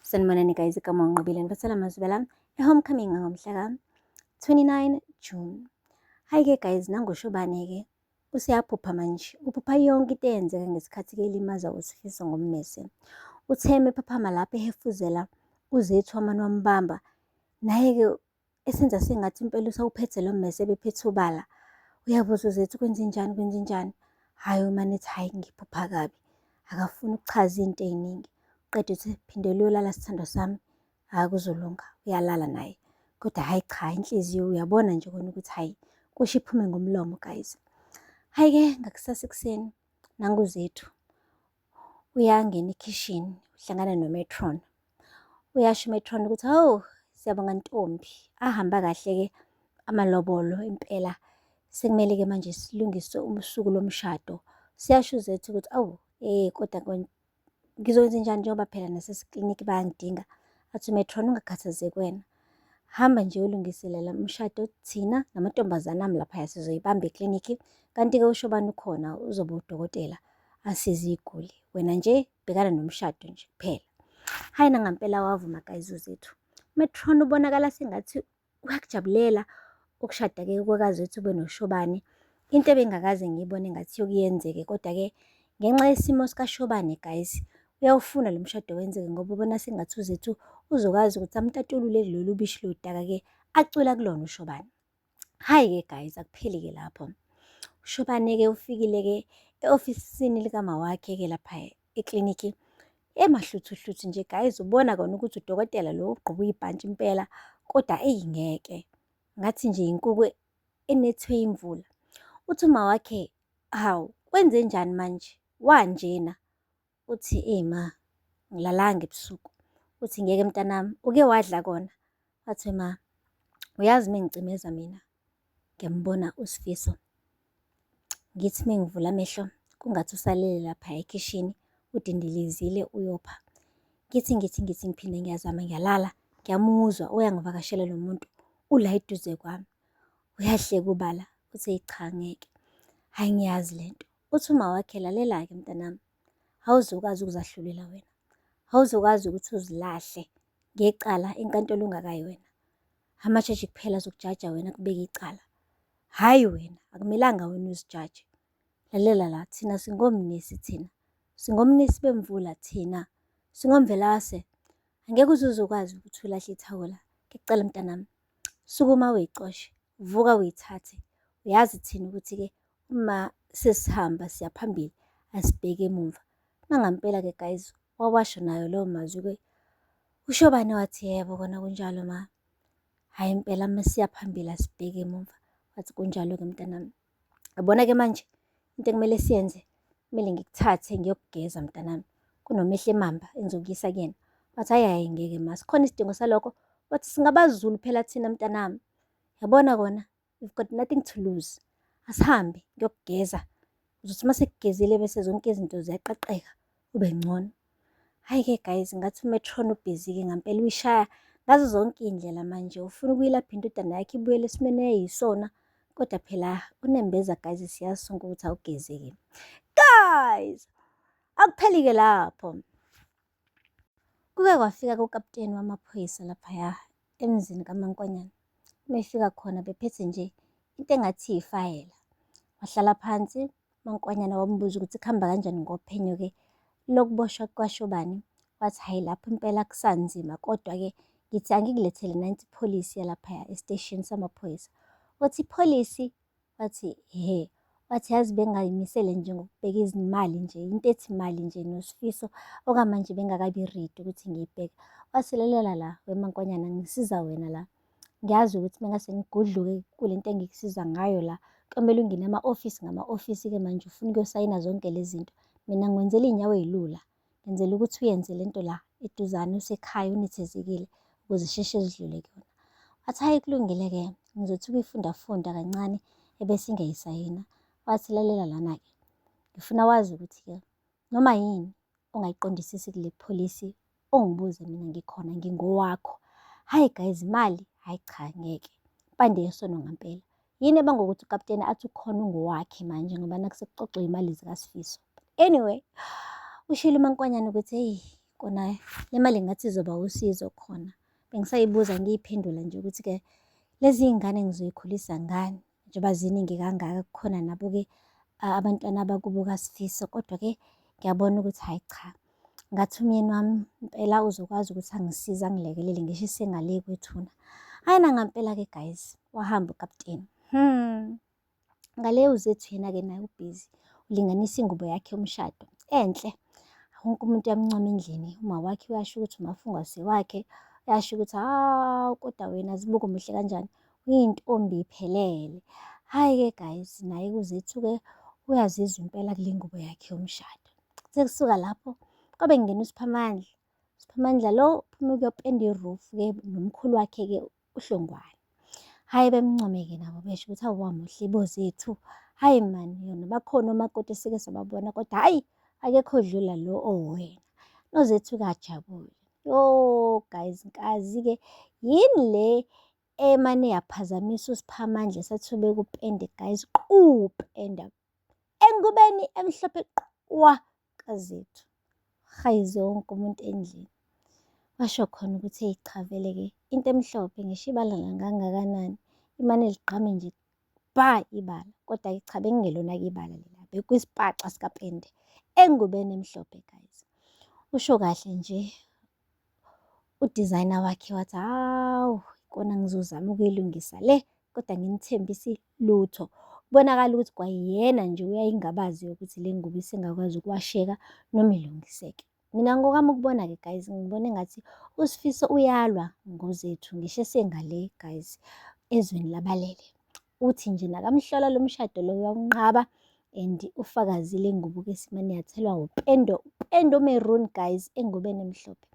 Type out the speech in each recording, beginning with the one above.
Sanibonani guys, igama uNqobile ngiphathela amazwi la e-homecoming ngomhla ka-29 June. Hhayi-ke guys, nanguShobane-ke useyaphupha manje. Uphupha yonke into eyenzeka ngesikhathi-ke elimaza uSifiso ngommese. Uthe mephaphama lapho ehefuzela uZethu wamane wambamba. Naye-ke esenza sengathi impela usawuphethe lo mmese ebephethe ubala. Uyabuza uZethu kwenzenjani kwenzenjani. Hhayi umane ethi hhayi ngiphupha kabi. Akafuni ukuchaza iy'nto ey'ningi. Qeda uthi phindela uyolala sithandwa sami, hhayi kuzolunga. Uyalala naye. Kodwa hhayi cha inhliziyo uyabona nje kona ukuthi hhayi kusho iphume ngomlomo guys. Hhayi-ke ngakusasa ekuseni nangu uZethu uyangena ekhishini uhlangana noMetron. Uyasho uMetron ukuthi hawu siyabonga ntombi, ahamba kahle-ke amalobolo impela. Sekumele-ke manje silungise usuku lomshado. Siyasho uZethu ukuthi awu kodwa ngizokwenzenjani njengoba phela nasesikliniki bayangidinga. Athi uMetron ungakhathazeki wena. Hamba nje uyolungiselela umshado thina namantombazane ami laphaya sizoyibamba eklinikhi. Kanti-ke uShobani ukhona uzoba udokotela asize iy'guli. Wena nje bhekana nomshado nje kuphela. Hhayi nangampela wavuma guys uZethu. Metron ubonakala sengathi uyakujabulela ukushada-ke kukaZethu benoShobane. Into ebengingakaze ngiyibone ngathi yokuyenzeke kodwa-ke ngenxa yesimo sikaShobane guys, uyawufuna lo mshado wenzeke ngoba ubona sengathi uZethu uzokwazi ukuthi amtatulule kulolu bishi lodaka-ke acwila kulona uShobane. Hhayi-ke guys, akupheli-ke lapho. UShobane-ke ufikile-ke e-ofisini likamawakhe-ke lapha eklinikhi emahluthuhluthu nje guys, ubona kona ukuthi udokotela lo ugqoke ibhantshi impela, kodwa eyi ngeke. Ngathi nje inkuku enethwe imvula. Uthi umawakhe, hawu kwenzenjani manje? Wanjena. Uthi, eyi ma, ngilalanga ebusuku. Uthi ngeke mntanami, uke wadla kona? Wathi ma, uyazi mengicimeza mina ngiyambona uSifiso. Ngithi mengivula amehlo kungathi usalele lapha ekhishini udindilizile uyopha. Ngithi ngithi ngithi ngiphinde ngiyazama ngiyalala ngiyamuzwa uyangivakashela lo muntu ula eduze kwami. Uyahleka ubala uthi cha ngeke, hhayi ngiyazi le nto. Uthi uma wakhe lalela-ke mntanami, awuzukwazi ukuzahlulela wena, awuzukwazi ukuthi uzilahle ngecala enkantolo ungakayi wena. Amajaji kuphela azokujaja wena akubeke icala. Hhayi wena, akumelanga wena uzijaje. Lalela la, thina singomnisi thina. Singomnisi bemvula thina. Singomvelase. Angeke uze uzokwazi ukuthi ulahle ithawula. Ngikucela mntanami, sukuma uyicoshe, vuka uyithathe. Uyazi thina ukuthi-ke uma sesihamba siya phambili asibheki emumva. Nangampela-ke guys, wawasho nayo lawo mazwi-ke. UShobane wathi yebo kona kunjalo ma. Hhayi impela uma siya phambili asibheki emumva. Wathi kunjalo-ke mntanami. Yabona-ke manje into ekumele siyenze, kumele ngikuthathe ngiyokugeza mntanami. Kunomehlo emamba engizokuyisa kuyena. Wathi hhayi hhayi ngeke ma, sikhona isidingo salokho. Wathi singabaZulu phela thina mntanami. Yabona kona we've got nothing to lose. Asihambe ngiyokugeza. Uzothi uma sekugezile bese zonke izinto ziyaqaqeka ube ngcono. Hhayi-ke guys, ngathi uMetron ubhizi-ke ngampela uyishaya ngazo zonke iy'ndlela manje. Ufuna ukuyilapha indodana yakhe ibuyele esimeni eyayiyisona. Kodwa phela unembeza guys siyazi sonke ukuthi awugezeki. Guys, akupheli-ke lapho. Kuke kwafika kukaputeni wamaphoyisa laphaya emzini kaMaNkwanyana. Uma efika khona bephethe nje into engathi yifayela. Wahlala phansi uMaNkwanyana wambuza ukuthi kuhamba kanjani ngophenyo-ke lokuboshwa kukaShobane. Wathi hhayi lapho impela kusanzima kodwa-ke ngithi angikulethele nansi ipholisi yalaphaya esiteshini samaphoyisa. Wathi ipholisi Wathi, hhe, wathi yazi bengayimisele nje ngokubheka izimali nje, into ethi imali nje noSifiso okwamanje bengakabi ready ukuthi ngiyibheke. Wathi lalela la wemaNkwanyana ngisiza wena la. Ngiyazi ukuthi mengase ngigudluke kule nto engikusiza ngayo la, kuyomele ungene ama-ofisi ngama-ofisi-ke manje ufuna ukuyosayina zonke lezi zinto. Mina ngikwenzela iy'nyawo ey'lula. Ngenzela ukuthi uyenze le nto la eduzane usekhaya unethezekile ukuze isheshe zidlule kuyona. Wathi hhayi kulungile-ke ngizothi ukuyifundafunda kancane ebese ngiyayisayina. Wathi lalela lana-ke, ngifuna wazi ukuthi-ke noma yini ongayiqondisisi kule pholisi ungibuze mina ngikhona ngingowakho. Hhayi guys imali, hhayi cha ngeke. Impande yesono ngampela. Yini ebanga ukuthi ukaputeni athi ukhona ungowakhe manje ngoba naku sekuxoxwa iy'mali zikaSifiso. Anyway, ushilo uMaNkwanyana ukuthi eyi Nkosi Kona le mali ngathi izoba usizo khona. Bengisayibuza ngiyiphendula nje ukuthi-ke lezi iy'ngane ngizoyikhulisa ngani njengoba ziningi kangaka kukhona nabo-ke abantwana abakubo kaSifiso. Kodwa-ke ngiyabona ukuthi hhayi cha, ngathi umyeni wami impela uzokwazi ukuthi angisize angilekelele ngisho esengale kwethuna. Hhayi nangampela-ke guys, wahamba ukaputeni. Ngale uZethu yena-ke naye ubhizi ulinganisa ingubo yakhe yomshado enhle. Wonke umuntu uyamncoma endlini. Uma wakhe uyasho ukuthi umafungwase wakhe, uyasho ukuthi hawu kodwa wena zibuko muhle kanjani, uyintombi iphelele. Hhayi-ke guys, naye uZethu-ke uyazizwa impela kule ngubo yakhe yomshado. Sekusuka lapho kwabe kungena uSiphamandla. USiphamandla lo uphuma ukuyopenda i-roof-ke nomkhulu wakhe-ke uHlongwane. Hhayi bemncome-ke nabo besho ukuthi awu wamuhle bo Zethu. Hhayi mani yona bakhona omakoti esike sababona kodwa hhayi akekho odlula lo owena. NoZethu-ke ajabule. Yo guys nkazi-ke yini le emane yaphazamisa uSiphamandla esathi ubeka upende guys qupenda engubeni emhlophe qwa kaZethu. Hayize wonke umuntu endlini. Washo khona ukuthi eyi cha vele-ke into emhlophe ngisho ibala kangakanani imane ligqame nje bha ibala. Kodwa-ke cha bekungelona-ke ibala lela, bekuyisipaca sikapende engubeni emhlophe guys. Usho kahle nje u-designer wakhe wathi hawu ikona ngizozama ukuyilungisa le kodwa anginithembisi lutho. Kubonakala ukuthi kwayena nje uyayingabaza yokuthi le ngubo isingakwazi ukuwasheka noma ilungiseke. Mina ngokwami ukubona-ke guys, ngibona engathi uSifiso uyalwa ngoZethu ngisho esengale guys ezweni labalele. Uthi nje nakamhlola lo mshado lo uyawunqaba and ufakazile ingubo-ke esimane yathelwa upendo, upendo o-maroon guys engubeni emhlophe.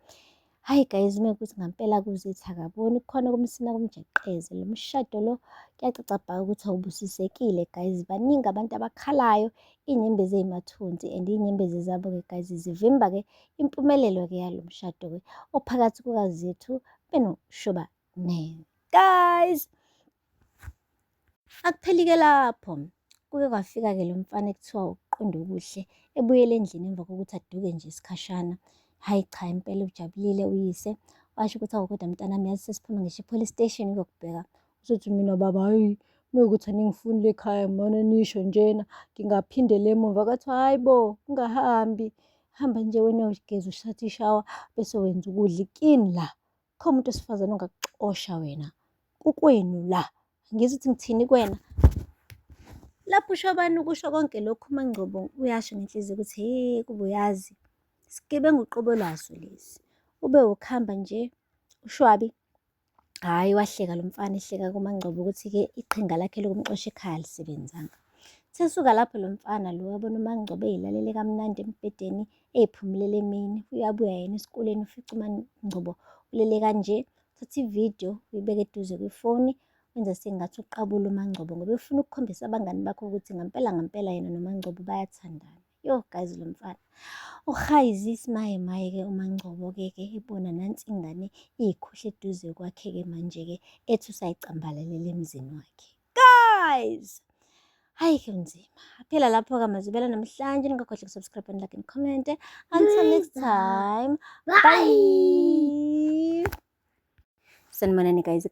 Hhayi guys uma kuwukuthi ngampela kuZethu akaboni kukhona okumsina kumjeqeze. Lo mshado lo kuyacaca bha ukuthi awubusisekile guys. Baningi abantu abakhalayo iy'nyembezi ey'mathonsi and iy'nyembezi zabo-ke guys zivimba-ke impumelelo-ke yalo mshado-ke ophakathi kukaZethu benoShobane. Guys! Akupheli-ke lapho, kuke kwafika-ke lo mfana ekuthiwa uQondokuhle ebuyele endlini emva kokuthi aduke nje isikhashana. Hhayi cha impela ujabulile uyise, washo ukuthi awu kodwa mntanami yazi sesiphuma ngisho e-police station ukuyokubheka. Uzothi mina baba hhayi mewukuthi aningifuni le khaya ngibona nisho njena ngingaphindela emuva. Kwathiwa hhayi bo ungahambi, hamba nje wena uyogeza uthathe ishawa bese wenza ukudla ikini la. Kho umuntu wesifazane ongakuxosha wena kukwenu la. Angizwa ukuthi ngithini kuwena. Lapho uShobani ukusho konke lokhu uMaNgcobo uyasho ngenhliziyo ukuthi he kube uyazi sigebengu uqobo lwaso lesi. Ube ukuhamba nje ushwabi. Hhayi wahleka lo mfana ehleka kuMaNgcobo ukuthi-ke iqhinga lakhe lokumxosha ekhaya alisebenzanga. Sesuka lapho lo mfana lo wabona uMaNgcobo eyilalele kamnandi embhedeni eyiphumulele emini. Uyabuya yena esikoleni ufica uMaNgcobo ulele kanje. Uthatha ividiyo uyibeka eduze kwefoni wenza sengathi uqabula uMaNgcobo ngoba efuna ukukhombisa abangani bakhe ukuthi ngampela ngampela yena noMaNgcobo bayathandana. Yo guys lo mfana uhayizi isimaye maye-ke uMaNgcobo-ke ke ebona nansi ingane iyikhuhle eduze kwakhe-ke manje-ke ethi usayicambalalele emzini wakhe. Guys! Hayi kunzima. Phela lapho-ke Mazibela namhlanje ningakhohlwa ukusubscribe and like and comment. Until next time. Bye. Sanibonani guys.